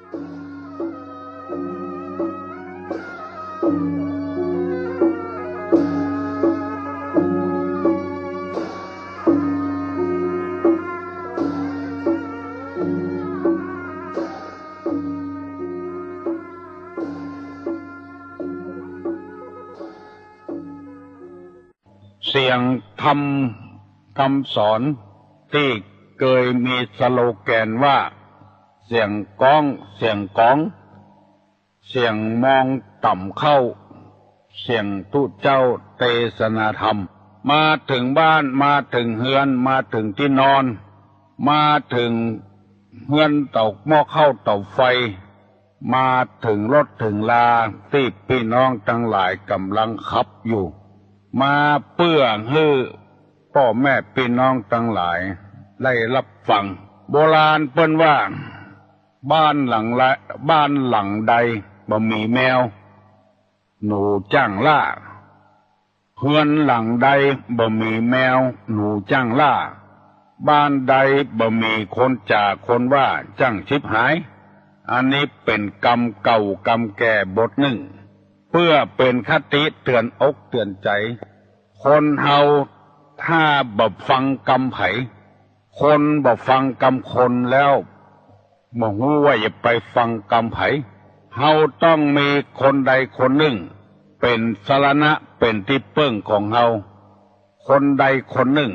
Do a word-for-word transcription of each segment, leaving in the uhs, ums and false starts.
เสียงธรรมกำสอนตี้เกยมีสโลแกนว่า เสียงก๊องเสียงก๋อง เสียงมองต่ำเข้า เสียงตุ๊เจ้าเตสนาธรรม มาเถิงบ้าน มาเถิงเฮือน มาเถิงตี้นอน มาเถิงเฮือนเต้าหม้อข้าวเต้าไฟ มาเถิงรถเถิงราตี้ปี้น้องตังหลายก่ำลังขับอยู่ มาเปื้อหื้อป้อแม่ปี้น้องตังหลายได้ฮับฟัง โบราณเปิ้นว่า บ้านหลังละ บ้านหลังใดบ่มีแมว หนูจ้างล่า เฮือนหลังใดบ่มีแมว หนูจ้างล่า บ้านใดบ่มีคนจ๋าคนว่าจ้างฉิบหาย อันนี้เป๋นกำเก่ากำแก่บทนึ่ง เปื้อเป๋นคติเตื๋อนอกเตื๋อนใจ๋ คนเฮาถ้าบ่ฟังกำใผ คนบ่ฟังกำคนแล้ว บ่ฮู้ว่าจะไปฟังกำใผ เฮาต้องมีคนใดคนนึ่งเป๋นสรณะเป๋นตี้เปิ้งของเฮา คนใดคนนึ่ง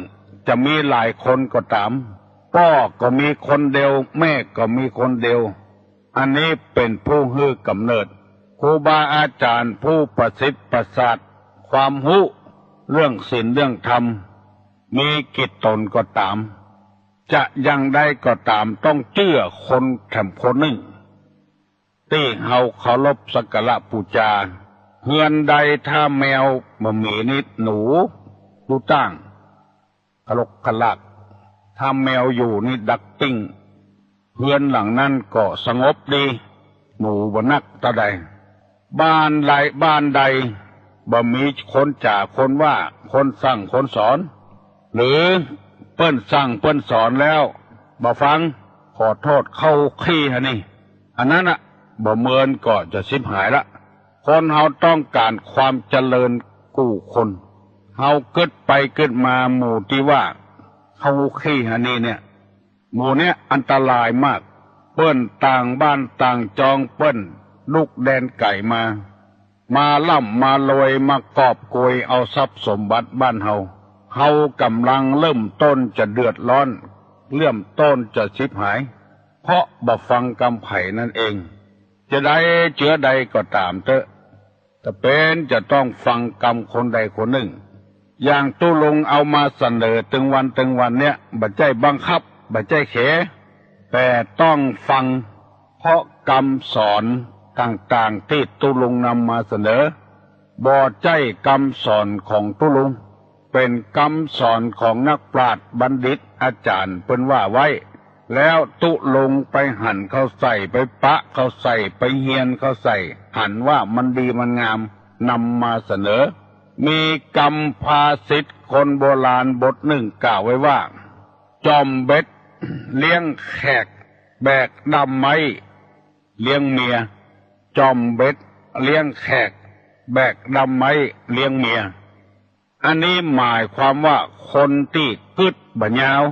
จะมีหลายคนก็ต๋าม ป้อก็มีคนเดียว แม่ก็มีคนเดียว อันนี้เป๋นผู้หื้อกำเนิด ครูบาอาจ๋ารย์ผู้ประสิทธิ์ประสาทความฮู้เรื่องศีลเรื่องธรรม มีกี่ต๋นก็ต๋าม จะอย่างใดก็ต๋าม ต้องเจื้อคนแถมคนนึ่ง ตี้เฮาเคารพสักการะปู๋จา เฮือนใดถ้าแมวบ่มีนี่หนูตุ๊ตั้ง คะลกคะลาก ถ้าแมวอยู่นี่ดักปิ้ง เฮือนหลังนั้นก็สงบดี หนูบ่นักเต้าใด บ้านใด บ้านใดบ่มีคนจ๋าคนว่า คนสั่งคนสอน หรือเปิ้นสั่งเปิ้นสอนแล้วบ่ฟัง ขอโต้ษ เข้าขี้หานี่ อันนั้นน่ะ บ่เมินก็จะฉิบหายละ คนเฮาต้องก๋านความเจริญกู้คน เฮากึ๊ดไปกึ๊ดมาหมู่ตี้ว่าเข้าขี้หานี่เนี่ย หมู่เนี้ยอันตรายมาก เปิ้นต่างบ้านต่างจอง เปิ้นลุกแดนไก๋มา มาร่ำมารวย มากอบโกยเอาทรัพย์สมบัติบ้านเฮา เฮาก่ำลังเริ่มต้นจะเดือดร้อน เริ่มต้นจะฉิบหาย เพราะบ่ฟังกำใผนั้นเอง จะใดเจื้อใดก็ต๋ามเต๊อะ จะเป๋นจะต้องฟังกำคนใดคนนึ่ง อย่างตุ๊ลุงเอามาเสนอตึงวันตึงวันเนี่ย บ่ใจ้บังคับ บ่ใจ้เข แต่ต้องฟัง เพราะกำสอนต่างๆ ตี้ตุ๊ลุงนำมาเสนอ บ่ใจ้กำสอนของตุ๊ลุง เป๋นกำสอนของนักปราชญ์บัณฑิตอาจ๋ารย์เปิ้นว่าไว้ แล้วตุ๊ลุงไปหันเข้าใส่ ไปปะเข้าใส่ ไปเฮียนเข้าใส่ หันว่ามันดีมันงาม นำมาเสนอ มีกำภาษิตคนโบราณบทนึ่งกล่าวไว้ว่า จ่อมเบ็ดเลี้ยงแขก แบกด้ามไม้เลี้ยงเมีย จ่อมเบ็ดเลี้ยงแขก แบกด้ามไม้เลี้ยงเมีย อันนี้หมายความว่าคนตี้กึ๊ดบ่ยาว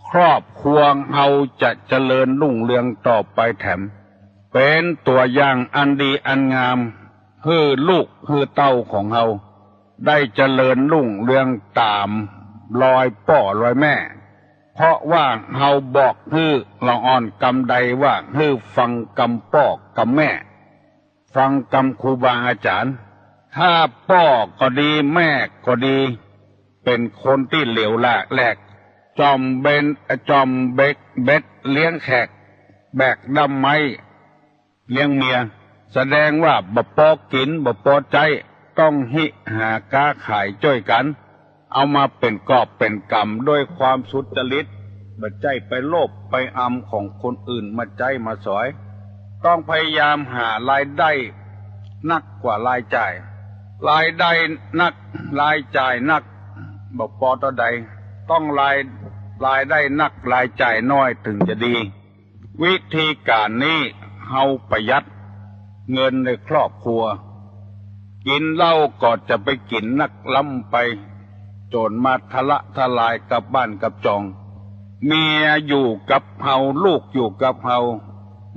ครอบครัวเฮาจะเจริญรุ่งเรืองต่อไปแถม เป๋นตั๋วอย่างอันดีอันงาม หื้อลูกหื้อเต้าของเฮา ได้เจริญรุ่งเรืองต๋ามรอยป้อรอยแม่ เพราะว่าเฮาบอกหื้อละอ่อนกำใดว่าหื้อฟังกำป้อกำแม่ ฟังกำครูบาอาจ๋ารย์ ถ้าป้อก็ดีแม่ก็ดี เป๋นคนตี้เหลวแหลก จ่อมเบ็ด จ่อมเบ็ด เบ็ดเลี้ยงแขก แบกด้ามไม้ เลี้ยงเมีย แสดงว่าบ่ปอกิ๋น บ่ปอใจ๊ ต้องฮิหาก๊าขายจ้วยกั๋น เอามาเป๋นกอบเป๋นกำด้วยความสุจริต บ่ใจ้ไปโลภไปอำของคนอื่นมาใจ๊มาสอย ต้องพยายามหารายได้นักกว่ารายจ่าย รายได้นัก รายจ่ายนัก บ่ปอเต้าใด ต้องราย รายได้นัก รายจ่ายน้อยเถิงจะดี วิธีก๋านนี้ เฮาประหยัดเงินในครอบครัว กิ๋นเหล้าก็จะไปกิ๋นนักล้ำไป จ๋นมาทะละทะลายกับบ้านกับจอง เมียอยู่กับเฮา ลูกอยู่กับเฮา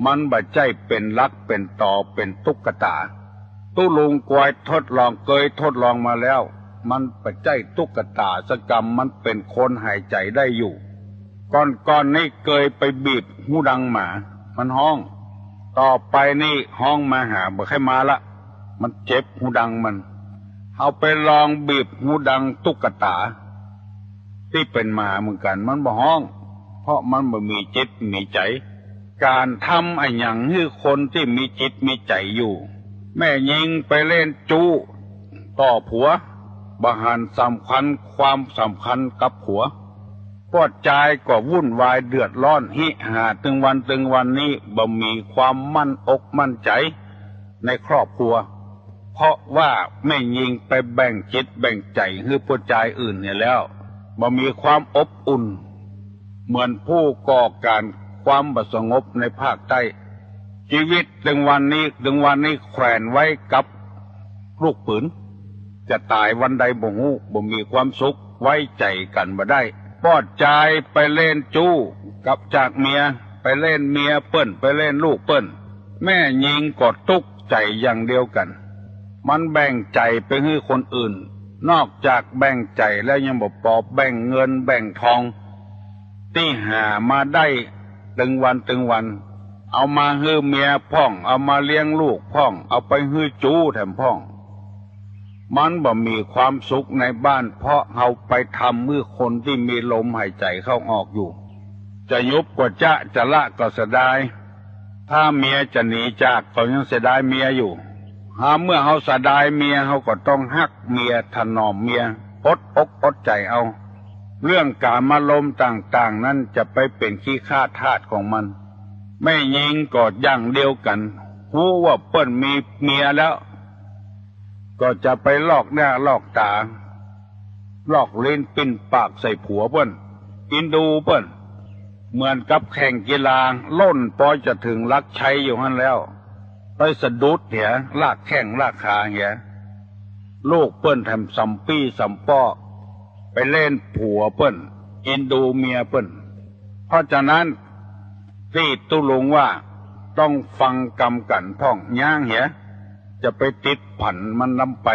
มันบ่ใจ้เป๋นหลักเป๋นต๋อเป๋นตุ๊กต๋า ตุ๊ลุงกวยทดลอง เกยทดลองมาแล้ว มันบ่ใจ้ตุ๊กต๋าสักกำ มันเป๋นคนหายใจ๋ได้อยู่ ก่อนๆ นี้เกยไปบีบฮูดังหมา มันฮ้อง ต่อไปนี้ฮ้องมาหาบ่ใค่มาละ มันเจ็บฮูดังมัน เฮาไปลองบีบฮูดังตุ๊กต๋า ตี้เป๋นหมาเหมือนกั๋น มันบ่ฮ้อง เพราะมันบ่มีจิตมีใจ๋ ก๋านทำอะหยังหื้อคนตี้มีจิตมีใจ๋อยู่ แม่ญิงไปเล่นจู๊ต่อผัว บ่หันสำคัญความสำคัญกับผัว ป้อจายก็วุ่นวายเดือดร้อน หิหาตึงวันตึงวันนี้ บ่มีความมั่นอกมั่นใจ๋ในครอบครัว เพราะว่าแม่ญิงไปแบ่งจิตแบ่งใจ๋หื้อป้อจายอื่นเหียแล้ว บ่มีความอบอุ่น เหมือนผู้ก่อก๋านความบ่สงบในภาคใต้ จีวิตตึงวันนี้ ตึงวันนี้แขวนไว้กับลูกปืน จะต๋ายวันใดบ่ฮู้ บ่มีความสุข ไว้ใจ๋กั๋นบ่ได้ ป้อจายไปเล่นจู๊กับจากเมีย ไปเล่นเมียเปิ้น ไปเล่นลูกเปิ้น แม่ญิงก็ตุ๊กใจ๋อย่างเดียวกั๋น มันแบ่งใจ๋ไปหื้อคนอื่น นอกจากแบ่งใจ๋แล้วยังบ่ปอ แบ่งเงินแบ่งทอง ตี้หามาได้ตึงวันตึงวัน เอามาหื้อเมียพ่อง เอามาเลี้ยงลูกพ่อง เอาไปหื้อจู๊แถมพ่อง มันบ่มีความสุขในบ้าน เพราะเฮาไปทำหื้อคนตี้มีลมหายใจ๋เข้าออกอยู่ จะยุบก็จ๊ะ จะละก็เสียดาย ถ้าเมียจะหนีจากก็ยังเสียดายเมียอยู่ หาเมื่อเฮาเสียดายเมีย เฮาก็ต้องฮักเมีย ถนอมเมีย อดอกอดใจ๋เอา เรื่องก๋ามารมณ์ต่างๆ นั้นจะไปเป๋นขี้ข้าทาสของมัน แม่ญิงก็อย่างเดียวกั๋น ฮู้ว่าเปิ้นมีเมียแล้ว ก็จะไปลอกหน้าลอกต๋า ลอกลิ้นปิ้นปากใส่ผัวเปิ้น เอ็นดูเปิ้น เหมือนกับแข่งกีฬา ล่นปอจะเถิงหลักชัยอยู่หั้นแล้ว ไปสะดุดเหีย ลากแข้งลากขาเหีย ลูกเปิ้นแถมสำปี้สำป้อ ไปเล่นผัวเปิ้น เอ็นดูเมียเปิ้น เพราะฉะนั้นตี้ตุ๊ลุงว่าต้องฟังกำกั๋นพ่อง ย้างเหีย จะไปติดผันมันนำไป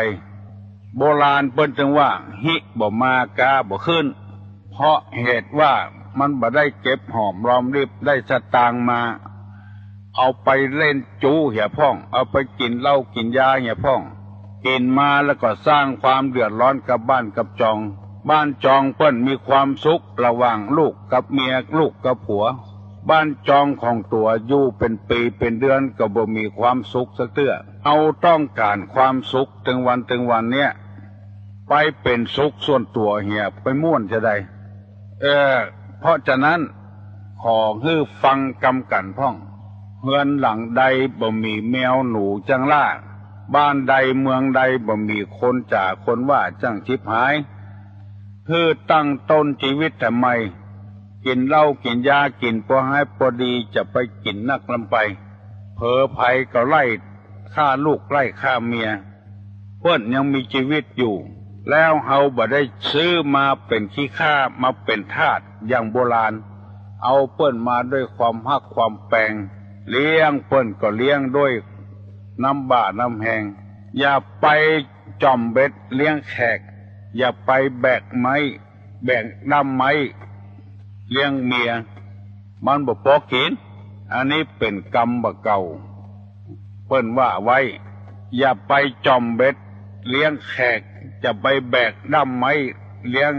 โบราณเปิ้นจึงว่า ฮิบ่มากาบ่ขึ้น เพราะเหตุว่ามันบ่ได้เก็บหอมรอมริบ ได้สตางค์มา เอาไปเล่นจู๊เหียพ่อง เอาไปกิ๋นเหล้ากิ๋นยาเหียพ่อง กิ๋นมาแล้วก็สร้างความเดือดร้อนกับบ้านกับจอง บ้านจองเปิ้นมีความสุขระหว่างลูกกับเมีย ลูกกับผัว บ้านจองของตั๋วอยู่เป๋นปี๋เป๋นเดือนก็บ่มีความสุขสักเตื้อ เฮาต้องก๋านความสุขตึงวันตึงวันเนี้ย ไปเป๋นสุขส่วนตั๋วเหีย ไปม่วนจะใด เออ เพราะฉะนั้น ขอหื้อฟังกำกั๋นพ่อง เฮือนหลังใดบ่มีแมวหนูจั้งล่า บ้านใดเมืองใดบ่มีคนจ๋าคนว่าจั้งฉิบหาย หื้อตั้งต้นจีวิตแถมใหม่ กิ๋นเหล้ากิ๋นยากิ๋นปอหายปอดี จะไปกิ๋นนักล้ำไป เผลอใผก็ไล่ฆ่าลูกไล่ฆ่าเมีย เปิ้นยังมีจีวิตอยู่ แล้วเฮาบ่ได้ซื้อมาเป๋นขี้ข้า มาเป๋นทาสอย่างโบราณ เอาเปิ้นมาด้วยความฮักความแปง เลี้ยงเปิ้นก็เลี้ยงด้วยน้ำบ่าน้ำแฮง อย่าไปจ่อมเบ็ดเลี้ยงแขก อย่าไปแบกไม้ แบกด้ามไม้เลี้ยงเมีย มันบ่ปอกิ๋น อันนี้เป๋นกำบ่าเก่า เปิ้นว่าไว้ อย่าไปจ่อมเบ็ดเลี้ยงแขก จะไปแบกด้ามไม้เลี้ยง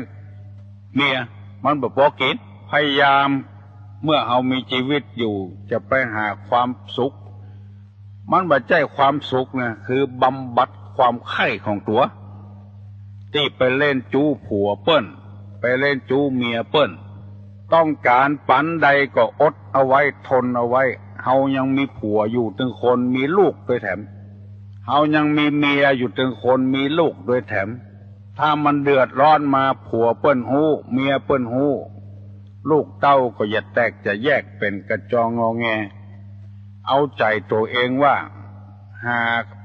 เมีย มันบ่ปอกิ๋น พยายามเมื่อเฮามีจีวิตอยู่ จะไปหาความสุข มันบ่ใจ้ความสุขนะ คือบำบัดความใค่ของตั๋ว ตี้ไปเล่นจู๊ผัวเปิ้น ไปเล่นจู๊เมียเปิ้น ต้องก๋านปานใดก็อดเอาไว้ ทนเอาไว้ เฮายังมีผัวอยู่ตึงคน มีลูกตวยแถม เฮายังมีเมียอยู่ตึงคน มีลูกตวยแถม ถ้ามันเดือดร้อนมา ผัวเปิ้นฮู้ เมียเปิ้นฮู้ ลูกเต้าก็จะแตกจะแยกเป๋นกระจองงอแง เอาใจ๋ตั๋วเองว่า หา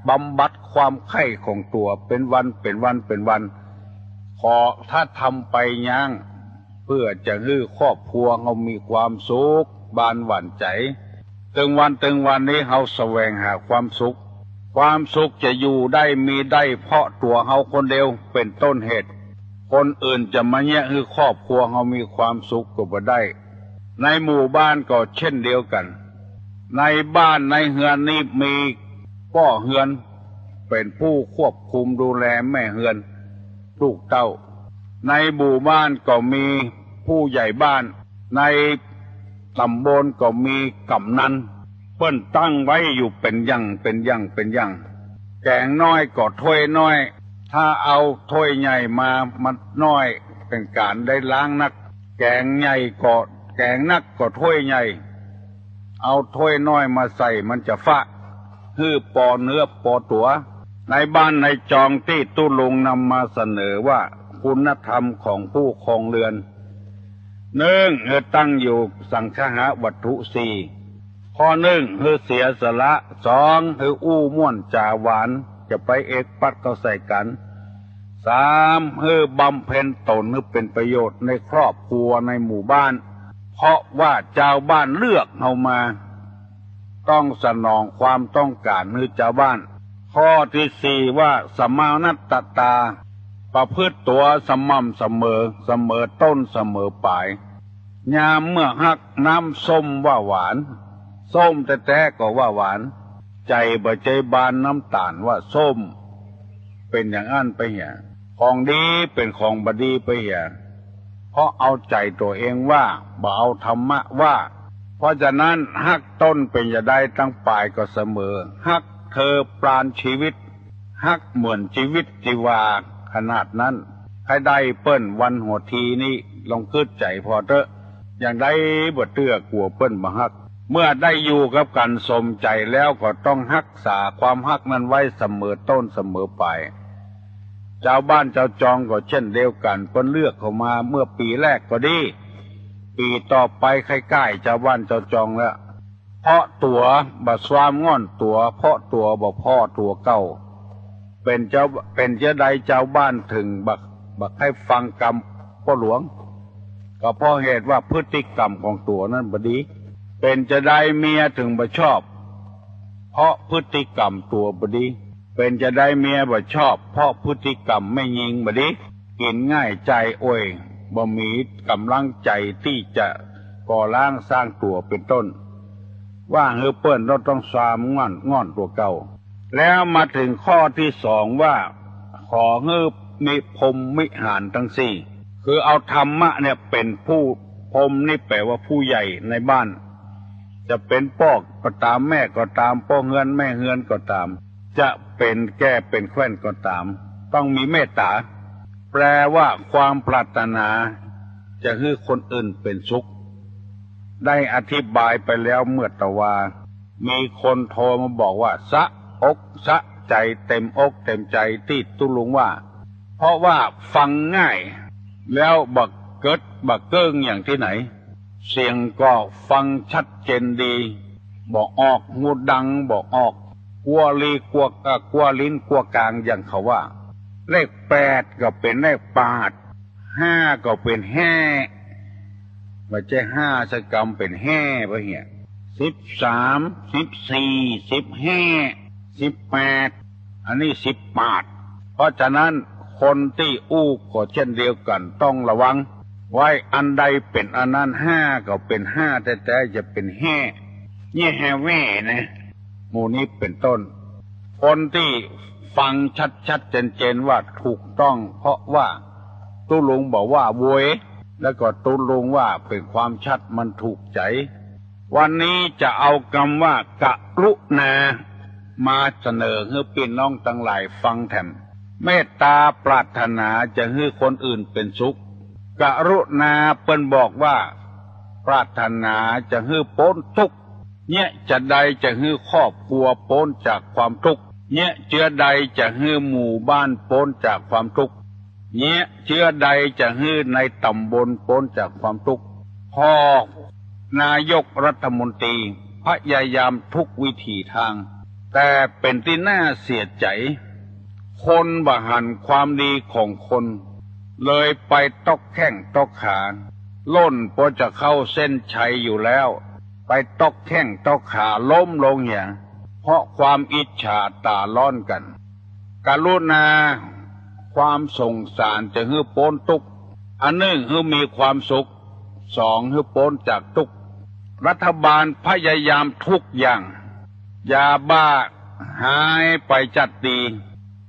บำบัดความใค่ของตั๋วเป๋นวัน เป๋นวัน เป๋นวัน ขอถ้าทำไปย้าง เปื้อจะหื้อครอบครัวเฮามีความสุข บานหวั่นใจ๋ ตึงวันตึงวันนี้เฮาแสวงหาความสุข ความสุขจะอยู่ได้มีได้เพราะตั๋วเฮาคนเดียวเป๋นต้นเหตุ คนอื่นจะมาเยียะหื้อครอบครัวเฮามีความสุขก็บ่ได้ ในหมู่บ้านก็เช่นเดียวกั๋น ในบ้านในเฮือนนี้มีป้อเฮือนเป๋นผู้ควบคุมดูแลแม่เฮือน ลูกเต้า ในหมู่บ้านก็มีผู้ใหญ่บ้าน ในต๋ำบลก็มีก๋ำนัน เปิ้นตั้งไว้อยู่เป๋นอย่าง เป๋นอย่าง เป๋นอย่าง แก๋งน้อยก็ถ้วยน้อย ถ้าเอาถ้วยใหญ่มา มันน้อย เป๋นก๋านได้ล้างนัก แก๋งใหญ่ก็ แก๋งนักก็ถ้วยใหญ่ เอาถ้วยน้อยมาใส่มันจะฟะ หื้อปอเนื้อปอตั๋ว ในบ้านในจองตี้ตุ๊ลุงนำมาเสนอว่าคุณธรรมของผู้ครองเรือน นึ่ง หื้อตั้งอยู่สังคหวัตถุสี่ ข้อนึ่ง หื้อเสียสละ สอง หื้ออู้ม่วนจ๋าหวาน จะไปเอกปัดเข้าใส่กั๋น สาม หื้อบำเพ็ญต๋นหื้อเป๋นประโยชน์ในครอบครัวในหมู่บ้าน เพราะว่าจาวบ้านเลือกเฮามา ต้องสนองความต้องก๋านหื้อจาวบ้าน ข้อตี้สี่ว่าสมานัตตา ประพฤติตั๋วสม่ำเสมอ เสมอต้นเสมอป๋าย ยามเมื่อฮักน้ำส้มว่าหวาน ส้มแต๊ๆ ก็ว่าหวาน ใจ๋บ่ใจ้บานน้ำต๋าลว่าส้ม เป๋นอย่างอั้นไปเหีย ของดีเป๋นของบ่ดีไปเหีย เพราะเอาใจ๋ตั๋วเองว่า บ่เอาธรรมะว่า เพราะฉะนั้นฮักต้นเป๋นจะใดตังป๋ายก็เสมอ ฮักเธอปราณชีวิต ฮักเหมือนจีวิตจีวาขนาดนั้น ใค่ได้เปิ้นวันหัวทีนี้ ลองกึ๊ดใจ๋ผ่อเต๊อะ อย่างใดบ่เตื้อกั๋วเปิ้นบ่ฮัก เมื่อได้อยู่กับกั๋นสมใจ๋แล้วก็ต้องฮักษาความฮักนั้นไว้เสมอต้นเสมอป๋าย จาวบ้านจาวจองก็เช่นเดียวกั๋น เปิ้นเลือกเข้ามาเมื่อปี๋แรกก็ดี ปี๋ต่อไปใค่ก้ายจาวบ้านจาวจองแล้ว เพาะตั๋วบ่ซามง่อนตั๋ว เพาะตั๋วบ่ผ่อตั๋วเก่า เป๋นจาว เป๋นจาใดจาวบ้านเถิงบ่ บ่ใค่ฟังกำป้อหลวง ก็เพราะเหตุว่าพฤติกรรมของตั๋วนั้นบ่ดี เป๋นจาใดเมียเถิงบ่ชอบ เพราะพฤติกรรมตั๋วบ่ดี เป๋นจาใดเมียบ่ชอบ เพราะพฤติกรรมแม่ญิงบ่ดี กิ๋นง่ายจ่ายอ่วย บ่มีก๋ำลังใจ๋ตี้จะก่อล้างสร้างตั๋วเป๋นต้น ว่าหื้อเปิ้นต้อง ต้องซามง่อน ง่อนตั๋วเก่า แล้วมาเถิงข้อตี้สองว่า ขอหื้อมีพรหมวิหารตังสี่ คือเอาธรรมะเนี่ยเป๋นผู้ พรหมนี่แป๋ว่าผู้ใหญ่ในบ้าน จะเป๋นป้อก็ต๋าม แม่ก็ต๋าม ป้อเฮือนแม่เฮือนก็ต๋าม จะเป๋นแก้เป๋นแคว่นก็ต๋าม ต้องมีเมตต๋า แปลว่าความปรารถนาจะหื้อคนอื่นเป๋นสุข ได้อธิบายไปแล้วเมื่อตะวา มีคนโทรมาบอกว่าสะอกสะใจ๋เต๋มอกเต๋มใจ๋ตี้ตุ๊ลุงว่า เพราะว่าฟังง่าย แล้วบ่เกิดบ่เกิ่งอย่างตี้ไหน เสียงก็ฟังชัดเจนดี บ่ออก ฮูดังบ่ออก กั๊วลีกั๊ว เอ่อ กั๊วลิ้นกั๊วกางอย่างเขาว่า เลขแปดก็เป๋นเลขปาด ห้าก็เป๋นแห้ บ่ใจ้ห้าสักกำ เป๋นแห้บ่เหีย สิบสาม สิบสี่ สิบห้า สิบแปด อันนี้สิบปาด เพราะฉะนั้นคนตี้อู้ก็เช่นเดียวกั๋น ต้องระวังไว้ อันใดเป๋นอันนั้น ห้าก็เป๋นห้าแต๊ๆ จะเป๋นแห้ เยียะแฮแว่นะ หมู่นี้เป๋นต้น คนตี้ฟังชัดๆ เจนๆ ว่าถูกต้อง เพราะว่าตุ๊ลุงบอกว่าโวย แล้วก็ตุ๊ลุงว่าเป๋นความชัด มันถูกใจ๋ วันนี้จะเอากำว่ากรุณา มาเสนอหื้อปี้น้องตังหลายฟังแถม เมตต๋าปรารถนาจะหื้อคนอื่นเป๋นสุข กรุณาเปิ้นบอกว่า ปรารถนาจะหื้อป๊นตุ๊กข์ เยียะจาใดจะหื้อครอบครัวป๊นจากความตุ๊กข์ เยียะเจื้อใดจะหื้อหมู่บ้านป๊นจากความตุ๊กข์ เยียะเจื้อใดจะหื้อในต๋ำบลป๊นจากความตุ๊กข์ พ่อนายกรัฐมนตรี พยายามทุกวิถีตาง แต่เป๋นตี้น่าเสียใจ๋ คนบ่หันความดีของคน เลยไปต๊อกแข้งต๊อกขา ล่นปอจะเข้าเส้นชัยอยู่แล้ว ไปต๊อกแข้งต๊อกขาล้มลงเหีย เพราะความอิจฉาต๋าฮ้อนกั๋น กรุณา ความสงสารจะหื้อป๊นตุ๊กข์ อันนึ่งหื้อมีความสุข สองหื้อป๊นจากตุ๊กข์ รัฐบาลพยายามทุกอย่าง ยาบ้าหายไปจ๊าดดี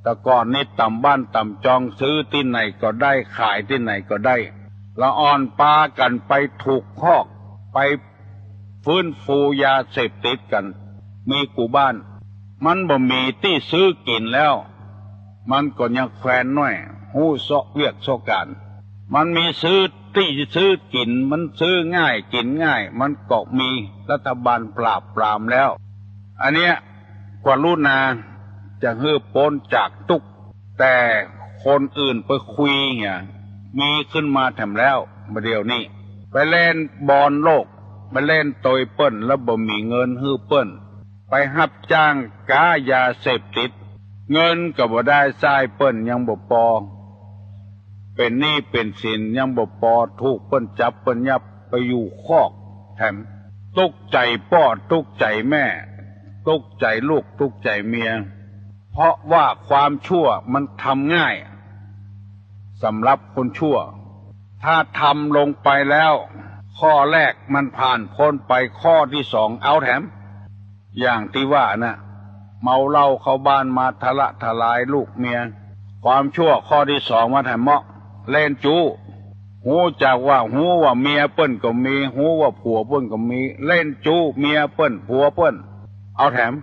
แต่ก่อนนี้ต๋ามบ้านต๋ามจองซื้อตี้ไหนก็ได้ ขายตี้ไหนก็ได้ ละอ่อนปากั๋นไปถูกคอก ไป ฟื้นฟูยาเสพติดกั๋น มีกู้บ้าน มันบ่มีตี้ซื้อกิ๋นแล้ว มันก็ยังแควนน้อย ฮู้เซาะเวียกเซาะก๋าน มันมีซื้อตี้ซื้อกิ๋น มันซื้อง่ายกิ๋นง่าย มันก็มี รัฐบาลปราบปรามแล้ว อันเนี้ย กรุณา จะหื้อป๊นจากตุ๊กข์ แต่คนอื่นไปคุยเหีย มีขึ้นมาแถมแล้ว บ่าเดี่ยวนี้ ไปเล่นบอลโลก ไปเล่นตวยเปิ้น แล้วบ่มีเงินหื้อเปิ้น ไปฮับจ้างก๊ายาเสพติด เงินก็บ่ได้ใจ๊เปิ้นยังบ่ปอ เป๋นหนี้เป๋นสินยังบ่ปอ ถูกเปิ้นจับเปิ้นยับไปอยู่คอกแถม ตุ๊กข์ใจ๋ป้อตุ๊กข์ใจ๋แม่ ตุ๊กข์ใจ๋ลูกตุ๊กข์ใจ๋เมีย เพราะว่าความชั่วมันทำง่าย สำหรับคนชั่ว ถ้าทำลงไปแล้ว ข้อแรกมันผ่านป๊นไป ข้อตี้สองเอาแถม อย่างตี้ว่าน่ะ เมาเหล้าเข้าบ้านมาทะละทลายลูกเมีย ความชั่วข้อตี้สองมาแถมเมาะ เล่นจู๊ ฮู้จักว่า ฮู้ว่าเมียเปิ้นก็มี ฮู้ว่าผัวเปิ้นก็มี เล่นจู๊เมียเปิ้นผัวเปิ้น เอาแถม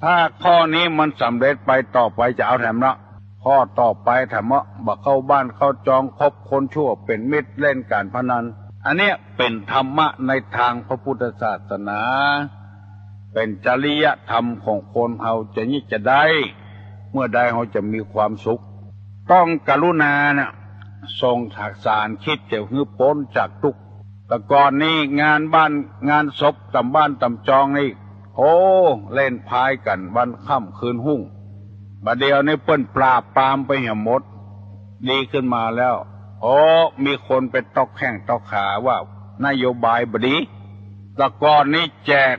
ถ้าข้อนี้มันสำเร็จไป ต่อไปจะเอาแถมละ ข้อต่อไปแถมเมาะ บ่เข้าบ้านเข้าจอง คบคนชั่วเป๋นมิตร เล่นก๋านพนัน อันเนี้ยเป๋นธรรมะในตางพระพุทธศาสนา เป๋นจริยธรรมของคนเฮาจะนี้จะได้ เมื่อใดเฮาจะมีความสุข ต้องกรุณาน่ะ สงสาร กึ๊ดจะหื้อป๊นจากตุ๊กข์ แต่ก่อนนี้งานบ้านงานศพต๋ามบ้านต๋ามจองนี่ โอ้ เล่นพายกั๋นวันค่ำคืนฮุ่ง บ่าเดี่ยวนี้เปิ้นปราบปรามไปเหียหมด ดีขึ้นมาแล้ว โอ้ มีคนไปต๊อกแข้งต๊อกขาว่านโยบายบ่ดี แต่ก่อนนี้แจก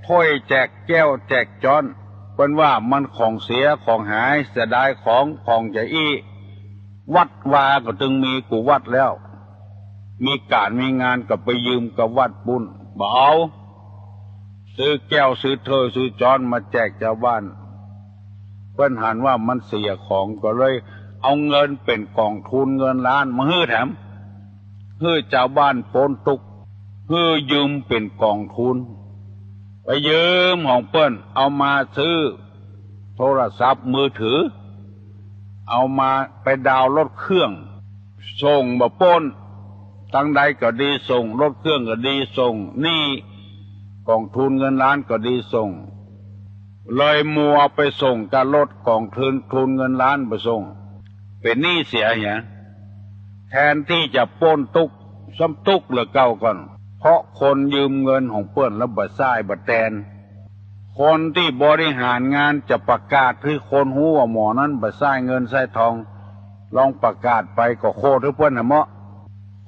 ถ้วยแจกแก้วแจกจ๊อน เปิ้นว่ามันของเสียของหาย เสียดายของ ของจะอี้ วัดวาก็ตึงมีกู้วัดแล้ว มีก๋านมีงานก็ไปยืมกับวัดปุ้น บ่เอา ซื้อแก้วซื้อถ้วยซื้อจ๊อนมาแจกจาวบ้าน เปิ้นหันว่ามันเสียของ ก็เลยเอาเงินเป๋นก๋องทุนเงินล้านมาหื้อแถม หื้อจาวบ้านป๊นตุ๊กข์ หื้อยืมเป๋นก๋องทุน ไปยืมของเปิ้น เอามาซื้อโทรศัพท์มือถือ เอามาไปดาวน์รถเครื่อง ส่งบ่ป๊น ตังใดก็ดีส่ง รถเครื่องก็ดีส่ง หนี้ก๋องทุนเงินล้านก็ดีส่ง เลยมัวไปส่งกับรถก๋องทุน ทุนเงินล้านบ่ส่ง เป๋นหนี้เสียเหีย แทนตี้จะป๊นตุ๊กข์ ซ้ำตุ๊กข์เหลือเก่าก่อน เพราะคนยืมเงินของเปิ้นแล้วบ่ใจ๊บ่แตน คนตี้บริหารงานจะประกาศหื้อคนฮู้ว่าหม่อนั้นบ่ใจ๊เงินใจ๊ทอง ลองประกาศไปก็โคตรหื้อเปิ้นน่ะเมาะ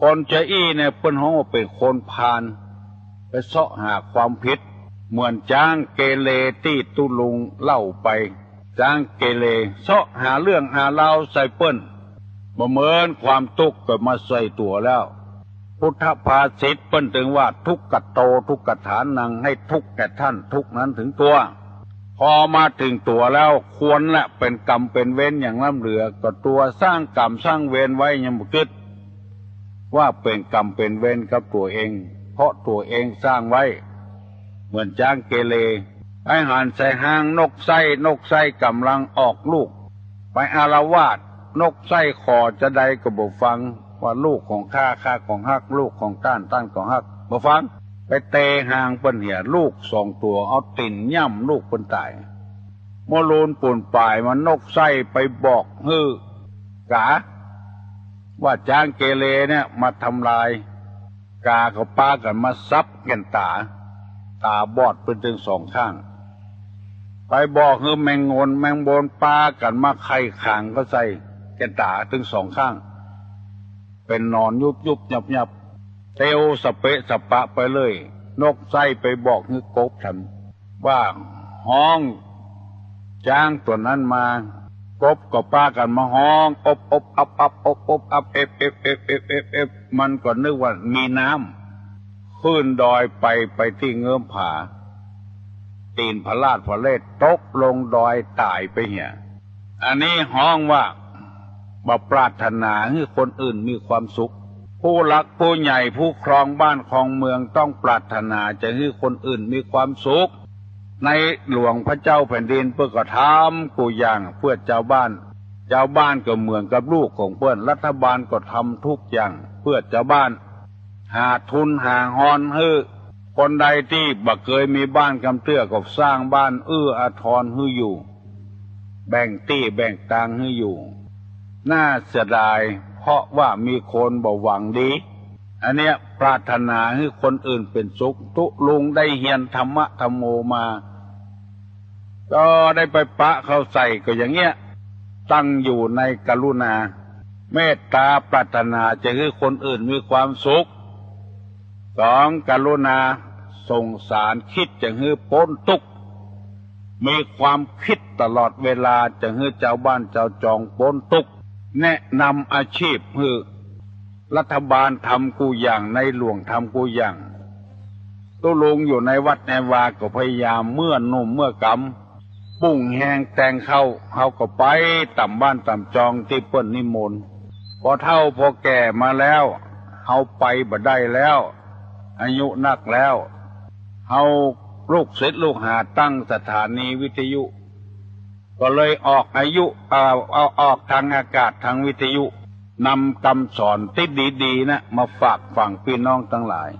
คนจะอี้เนี่ยเปิ้นฮ้องว่าเป๋นคนพาล ไปเซาะหาความผิด เหมือนจ๊างเกเรตี้ตุ๊ลุงเล่าไป จ๊างเกเรเซาะหาเรื่องหาราวใส่เปิ้น บ่เหมินความตุ๊กข์ก็มาใส่ตั๋วแล้ว พุทธภาษิตเปิ้นตึงว่า ทุกขโต ทุกขฐานัง ให้ทุกข์แก่ท่าน ทุกข์นั้นถึงตัว พอมาถึงตั๋วแล้ว ควรแหละเป๋นกรรมเป๋นเวรอย่างล้ำเหลือ ก็ตั๋วสร้างกรรมสร้างเวรไว้ยังบ่กึ๊ด ว่าเป๋นกรรมเป๋นเวรกับตั๋วเอง เพราะตั๋วเองสร้างไว้ เหมือนจ๊างเกเร ไปหันใส่ฮางนกไส้ นกไส้ก่ำลังออกลูก ไปอาละวาด นกไส้ขอจะใดก็บ่ฟัง ว่าลูกของข้า ข้าของฮัก ลูกของต้าน ต้านของฮัก บ่ฟัง ไปเตะฮางเปิ้นเหีย ลูกสองตั๋วเอาตี๋นย่ำลูกเปิ้นต๋าย เมื่อลูนปูนป่ายมานกไส้ไปบอกหื้อกา ว่าจ๊างเกเรเนี่ยมาทำลาย กาก็ปากั๋นมาสับแก่นต๋า ต๋าบอดไปตึงสองข้าง ไปบอกหื้อแมงงนแมงบนปากั๋นมาไข่ขางเข้าใส่แก่นต๋าตึงสองข้าง เป๋นหนอนยุบๆ ยับๆ เตียวสะเปะสะปะไปเลย นกไส้ไปบอกหื้อกบถามว่าฮ้องจ๊างตั๋วนั้นมา กบก็ปากั๋นมาฮ้องอบอบอับอับอบอบอับเอ็บเอ็บเอ็บเอ็บเอ็บเอ็บ มันก็นึกว่ามีน้ำ ขึ้นดอยไป ไปตี้เงื้อมผา ตี๋นพลาดพเลท ตกลงดอยต๋ายไปเหีย อันนี้ฮ้องว่าบ่ปรารถนาหื้อคนอื่นมีความสุข ผู้หลักผู้ใหญ่ผู้ครองบ้านครองเมืองต้องปรารถนาจะหื้อคนอื่นมีความสุข ในหลวงพระเจ้าแผ่นดินเปิ้นก็ทำกู้อย่างเปื้อจาวบ้าน จาวบ้านก็เหมือนกับลูกของเปิ้น รัฐบาลก็ทำทุกอย่างเปื้อจาวบ้าน หาทุนหาฮอนหื้อ คนใดตี้บ่เกยมีบ้านกำเตื้อก็สร้างบ้านเอื้ออาทรหื้ออยู่ แบ่งตี้แบ่งตางหื้ออยู่ น่าเสียดาย เพราะว่ามีคนบ่หวังดี อันเนี้ยปรารถนาหื้อคนอื่นเป๋นสุข ตุ๊ลุงได้เฮียนธรรมะธัมโมมา ก็ได้ไปปะเข้าใส่ก็อย่างเงี้ย ตั้งอยู่ในกรุณา เมตต๋าปรารถนาจะหื้อคนอื่นมีความสุข สอง กรุณาสงสาร กึ๊ดจะหื้อป๊นตุ๊กข์ มีความกึ๊ดตลอดเวลาจะหื้อจาวบ้านจาวจองป๊นตุ๊กข์ แนะนำอาชีพหื้อ รัฐบาลทำกู้อย่าง ในหลวงทำกู้อย่าง ตุ๊ลุงอยู่ในวัดในวาก็พยายาม เมื่อหนุ่มเมื่อกำ ปุ้งแฮงแตงเข้า เฮาก็ไปต๋ามบ้านต๋ามจองตี้เปิ้นนิมนต์ ปอเฒ่าปอแก่มาแล้ว เฮาไปบ่ได้แล้ว อายุนักแล้ว เฮาลูกศิษย์ลูกหาตั้งสถานีวิทยุ ก็เลยออกอายุ เอ่อ เอาออกทางอากาศทางวิทยุ นำกำสอนตี้ดีๆ นะ มาฝากฝังปี้น้องตังหลาย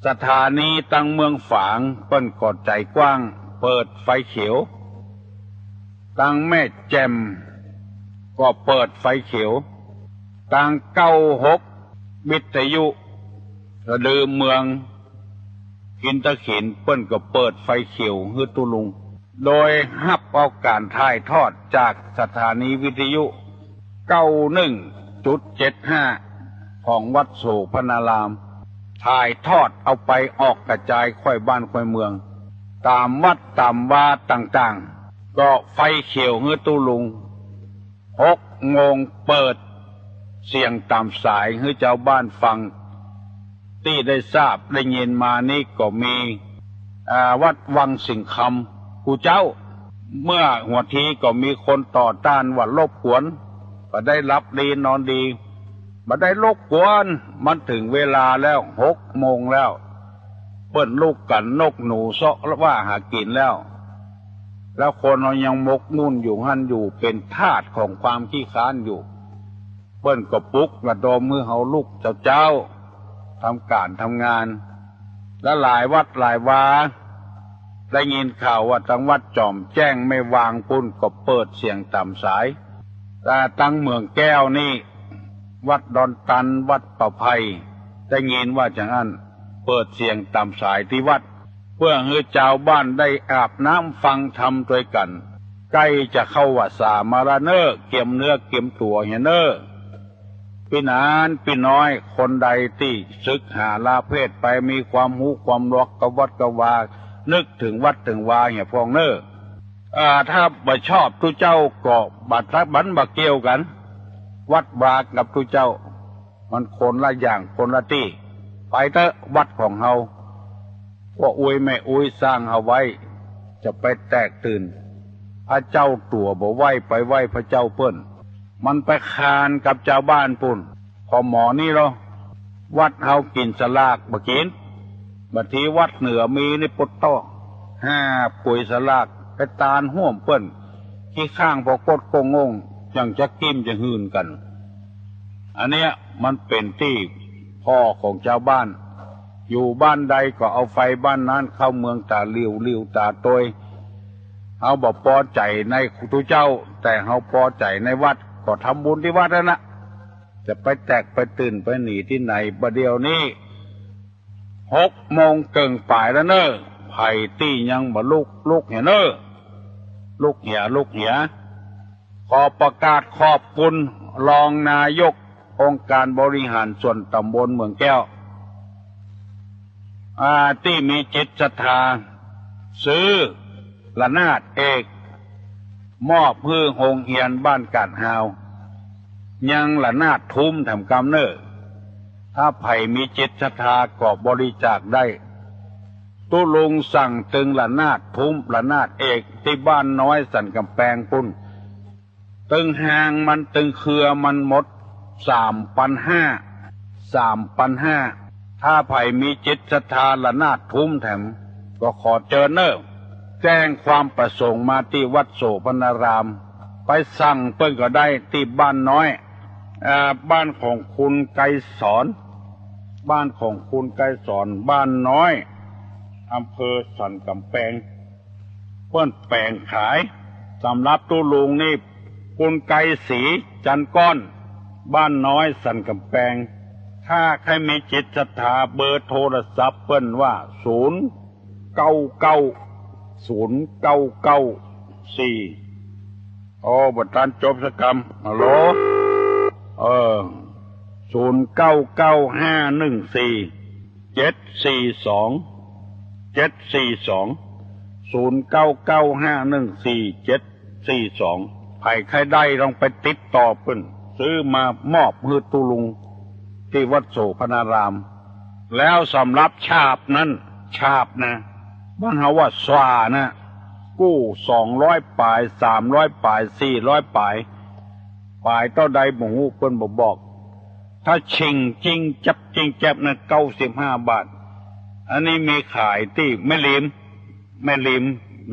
สถานีตังเมืองฝางเปิ้นก็ใจ๋กว้าง เปิดไฟเขียว ตังแม่แจ่มก็เปิดไฟเขียว ตังเก้าหกวิทยุสะดือเมือง หินตะขินเปิ้นก็เปิดไฟเขียวหื้อตุ๊ลุง โดยฮับเอาก๋านถ่ายทอดจากสถานีวิทยุ เก้าหนึ่งจุดเจ็ดห้า ของวัดโสภณาราม ถ่ายทอดเอาไปออกกระจายค่อยบ้านค่อยเมือง ต๋ามวัดต๋ามวาต่างๆ ก็ไฟเขียวหื้อตุ๊ลุง หกโมงเปิดเสียงต๋ามสายหื้อจาวบ้านฟัง ตี้ได้ทราบได้ยินมานี้ก็มี อ่า วัดวังสิงห์คำกู้เจ้า เมื่อหัวทีก็มีคนต่อต้านว่ารบกวน บ่ได้หลับดีนอนดี บ่ได้รบกวน มันเถิงเวลาแล้ว หกโมงแล้ว เปิ้นลุกกั๋นนกหนูเซาะว่าหากิ๋นแล้ว แล้วคนเฮายังหมกมุ่นอยู่หั้นอยู่ เป๋นทาสของความขี้คร้านอยู่ เปิ้นก็ปลุกระดมหื้อเฮาลุกเจ๊าๆ ทำก๋านทำงาน และหลายวัดหลายวา ได้ยินข่าวว่าตังวัดจอมแจ้งแม่วางปุ้นก็เปิดเสียงต๋ามสาย แต่ตังเหมืองแก้วนี่ วัดดอนตัน วัดป่าไผ่ ได้ยินว่าจาอั้น เปิดเสียงต๋ามสายตี้วัด เปื้อหื้อจาวบ้านได้อาบน้ำฟังธรรมตวยกั๋น ใก้จะเข้าวัสสามาละเน่อ เกียมเนื้อเกียมตั๋วเหียเน่อ ปี้หนานปี้น้อย คนใดตี้ศึกหาลาเพศไป มีความฮู้ความหลอกกระวัดกระวา นึกเถิงวัดเถิงวาเหียพ่องเน่อ อ่า ถ้าบ่ชอบตุ๊เจ้าก็บ่ตั๊กบันบ่เกี่ยวกั๋น วัดวากับตุ๊เจ้า มันคนละอย่างคนละตี้ ไปเต๊อะวัดของเฮา ป้ออุ๊ยแม่อุ๊ยสร้างเฮาไว้ จะไปแตกตื่น พระเจ้าตั๋วบ่ไหว้ไปไหว้พระเจ้าเปิ้น มันไปคานกับจาวบ้านปุ้น ขอหมอนี่ลอ วัดเฮากิ๋นสลากบ่กิ๋น บางทีวัดเหนือมีนี่ปุตโต หาบก๋วยสลากไปตานฮ่วมเปิ้น ขี้ข้างปอกดโก้งงง ยังจะกิ้มจะหืนกั๋น อันเนี้ยมันเป๋นตี้ผ่อของจาวบ้าน อยู่บ้านใดก็เอาไฟบ้านนั้นเข้าเมืองต๋าหลิวหลิวต๋าตวย เฮาบ่ปอใจ๋ในตุ๊เจ้า แต่เฮาปอใจ๋ในวัด ก็ทำบุญตี้วัดนั้นนะ จะไปแตกไปตื่นไปหนีตี้ไหน บ่าเดี่ยวนี้ หกโมงเกิ่งป๋ายแล้วเน่อ ใผตี้ยังบ่ลุก ลุกเหียเน่อ ลุกเหีย ลุกเหีย ขอประกาศขอบคุณรองนายกองค์การบริหารส่วนตำบลเมืองแก้ว อ่า ตี้มีจิตศรัทธาซื้อระนาดเอก มอบหื้อโฮงเฮียนบ้านกาดฮาว ยังระนาดทุ้มแถมกำเน่อ ถ้าใผมีจิตศรัทธาก็บริจาคได้ ตุ๊ลุงสั่งตึงระนาดทุ้มระนาดเอกตี้บ้านน้อยสันก๋ำแปงปู้น ตึงฮางมันตึงเครือมันหมด สามปันห้า สามปันห้า ถ้าใผมีจิตศรัทธาระนาดทุ้มแถม ก็ขอเจิญเน่อ แจ้งความประสงค์มาตี้วัดโสภณาราม ไปสั่งเปิ้นก็ได้ตี้บ้านน้อย อ่า บ้านของคุณไกรสอน บ้านของคุณไกรสอน บ้านน้อย อำเภอสันก๋ำแปง เปิ้นแป๋งขาย สำหรับตุ๊ลุงนี่ คุณไกรศรี จันทร์ก้อน บ้านน้อยสันก๋ำแปง ถ้าใผมีจิตศรัทธา เบอร์โทรศัพท์เปิ้นว่า ศูนย์เก้าเก้า ศูนย์เก้าเก้าสี่ โอ้ บ่ตันจบสักกำ ฮัลโหล เออ ศูนย์เก้าเก้าห้าหนึ่งสี่เจ็ดสี่สอง เจ็ดสี่สอง ศูนย์เก้าเก้าห้าหนึ่งสี่เจ็ดสี่สอง ใผใค่ได้ลองไปติดต่อเปิ้น ซื้อมามอบหื้อตุ๊ลุงตี้วัดโสภณาราม แล้วสำหรับฉาบนั้น ฉาบนะ บ้านเฮาว่าสว่านะ กู้สองร้อยป๋าย สามร้อยป๋าย สี่ร้อยป๋าย ป๋ายเต้าใดบ่ฮู้ เปิ้นบ่บอก ถ้าชิ่งจิงจับจิงจับนะ เก้าสิบห้าบาท อันนี้มีขายตี้แม่ริม แม่ริม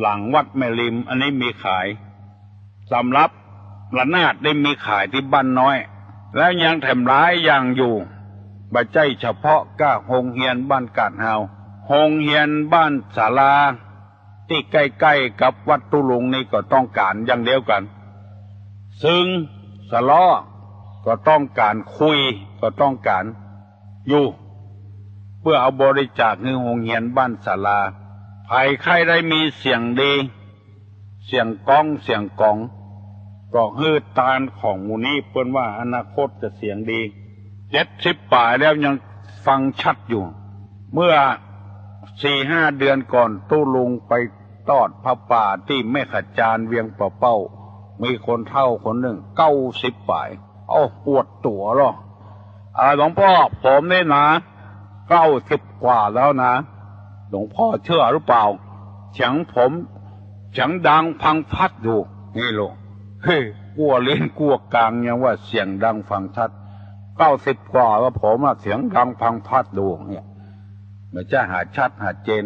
หลังวัดแม่ริม อันนี้มีขาย สำหรับระนาดได้มีขายตี้บ้านน้อย แล้วยังแถมหลายอย่างอยู่ บ่ใจ้เฉพาะก้าโฮงเฮียนบ้านกาดฮาว โฮงเฮียนบ้านศาลา ตี้ใก้ๆ กับวัดตุ๊ลุงนี่ก็ต้องก๋านอย่างเดียวกั๋น ซึ่งสะเลาะก็ต้องก๋าน คุยก็ต้องก๋านอยู่ เปื้อเอาบริจาคหื้อโฮงเฮียนบ้านศาลา ใผใค่ได้มีเสียงดี เสียงก้องเสียงก๋อง ก็หื้อตานของหมู่นี้ เปิ้นว่าอนาคตจะเสียงดี เจ็ดสิบป๋ายแล้วยังฟังชัดอยู่ เมื่อสี่ห้าเดือนก่อน ตุ๊ลุงไปตอดผ้าป่าตี้แม่ขจานเวียงป่าเป้า มีคนเฒ่าคนนึ่ง เก้าสิบป๋าย เอ้า อวดตั๋วเหรอ อ่า หลวงพ่อ ผมนี่นะ เก้าสิบกว่าแล้วนะ หลวงพ่อเชื่อหรือเปล่า เสียงผม เสียงดังฟังชัดอยู่ นี่ลูก เฮ้ย กั้วลิ้นกั้วกางยังว่าเสียงดังฟังชัด เก้าสิบกว่าแล้วผมอะ เสียงดังฟังชัดอยู่เนี่ย บ่ใจ้หาชัดหาเจน